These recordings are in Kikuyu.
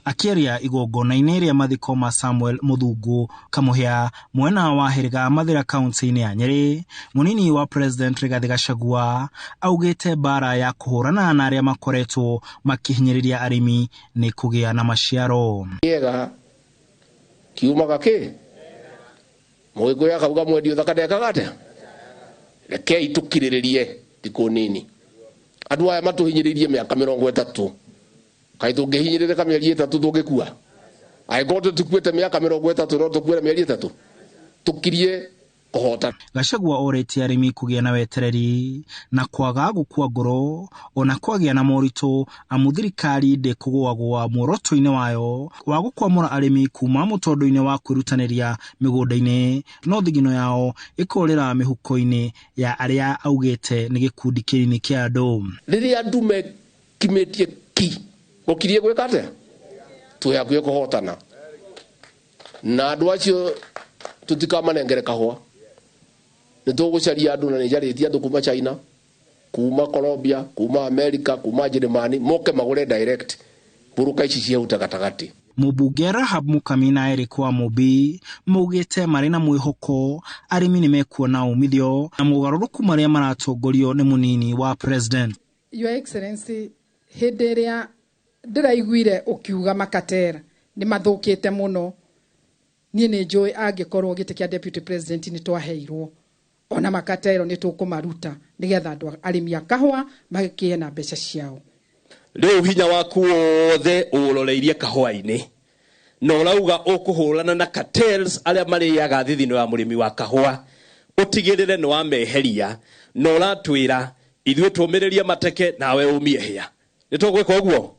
Akĩaria igongona-inĩ rĩa mathiko ma Samuel Mũthungu Kamuhia mwena wa Hĩrĩga Mathĩra kaunti-inĩ ya Nyĩrĩ, mũnini wa President Rigathĩ Gachagua augĩte mbara ya kũhũrana na arĩa makoretwo makĩhinyĩrĩria arĩmi nĩ kũgĩa na maciaro. Kĩega kiumaga kĩ mũgĩkũyũ akauga mwendi ũthaka ndekaga atĩa. Rekei tũkirĩrĩrie thikũ nini. Andũ aya matũhinyĩrĩirie mĩaka 30. Kaĩ tũngĩhinyĩrĩrĩka mĩeri 3 tũngĩkua? Angĩkorwo tũtikuĩte mĩaka 30 no tũkuĩre mĩeri 3. Tũkirie kũhota. Gachagua orĩtie arĩmi kũgĩa na wetereri na kwaga gũkua ngoro ona kwagĩa na moritũ, amu thirikari ndĩkũgũagũa muoroto-inĩ wayo wa gũkwamũra arĩmi kuma mũtondo-inĩ wa kwĩrutanĩria mĩgũnda-inĩ, no thigino yao ĩkorĩra mĩhuko-inĩ ya arĩa augĩte nĩ gĩkundi kĩnini kĩa andũ. Rĩrĩa andũ mekimĩtie ki gũkirie gwĩka atĩa, twĩ hakuhĩ kũhotana na andũ acio tũtikamanengere kahũa. Nĩ tũgũcaria andũ na nĩ njarĩtie andũ kuma China, kuma Colombia, kuma America, kuma Jeremani, moke magũre direct mbũrũka ici ciahuta gatagatĩ. Mũmbunge Rahab Mukami na Eric Wamumbi maugĩte marĩ na mwĩhoko arĩmi nĩ mekuona umithio na mogarũrũku marĩa maratongorio nĩ mũnini wa President. Your Excellency, hĩndĩ ĩrĩa ndĩraiguire ũkiuga makatera nĩ mathũkĩte mũno, niĩ nĩ njũĩ angĩkorwo gĩtĩ kĩa Deputy President nĩ twaheirwo ona makatero nĩ tũkũmaruta nĩgetha andũ arĩmi a kahũa magĩkĩe na mbeca ciao. Rĩu hinya waku wothe ũroreirie kahũa-inĩ na ũrauga ũkũhũrana na cartels arĩa marĩaga thithino ya mũrĩmi wa kahũa, ũtigĩrĩre nĩ wameheria, na ũratwĩra ithuĩ tũmĩrĩrie mateke nawe ũmie hĩa. Nĩ tũgwĩka ũguo?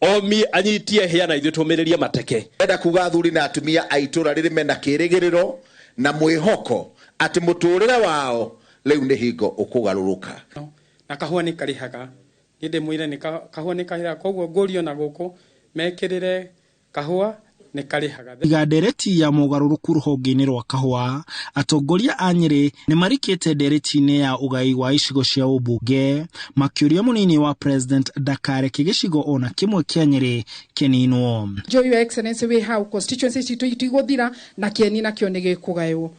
Omie anyitie hĩa na ithuĩ tũmĩrĩrie mateke. Enda kuga athuri na atumia a itũra rĩrĩ mena kĩrĩgĩrĩro na mwĩhoko atĩ mũtũrĩre wao rĩu nĩ hingo ũkũgarũrũka. Na kahũa nĩ karĩhaga. Niĩ ndĩmwĩre nĩ kahũa nĩ karĩhaga, koguo ngũrio na gũkũ mekĩrĩre kahũa nĩ karĩhaga. Tiga ndereti ya mogarũrũku rũhonge-inĩ rwa kahũa, atongoria a Nyĩrĩ nĩ marikĩte ndereti-inĩ ya ũgai wa icigo cia ũmbunge, makĩũria mũnini wa President ndakareke gĩcigo ona kĩmwe kĩa Nyĩrĩ kĩninwo. Joy, Your Excellency, wĩ hau constituency citũ itigũthira na kĩeni nakĩo nĩ gĩkũgaywo.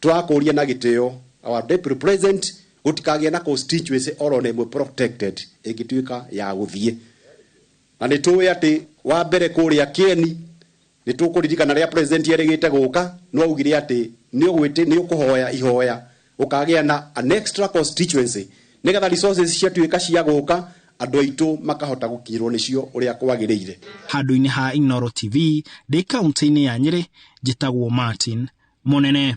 Tũrakũria na gĩtĩo our Deputy President gũtikagĩe na constituency oro na ĩmwe protected ĩngĩtuĩka ya gũthiĩ. Na nĩ tũĩ atĩ wa mbere kũrĩa kĩeni nĩ tũkũririkana rĩrĩa President erĩgĩte gũka, no augire atĩ nĩ ũkũhoya ihoya ũkagĩa na an extra constituency nĩgetha resources ciatuĩka cia gũka andũ aitũ makahota gũkinyĩrwo nĩcio ũrĩa kwagĩrĩire. Handũ-inĩ ha Inooro TV ndĩ kaunti-inĩ ya Nyĩrĩ, njĩtagwo Martin Mũnene.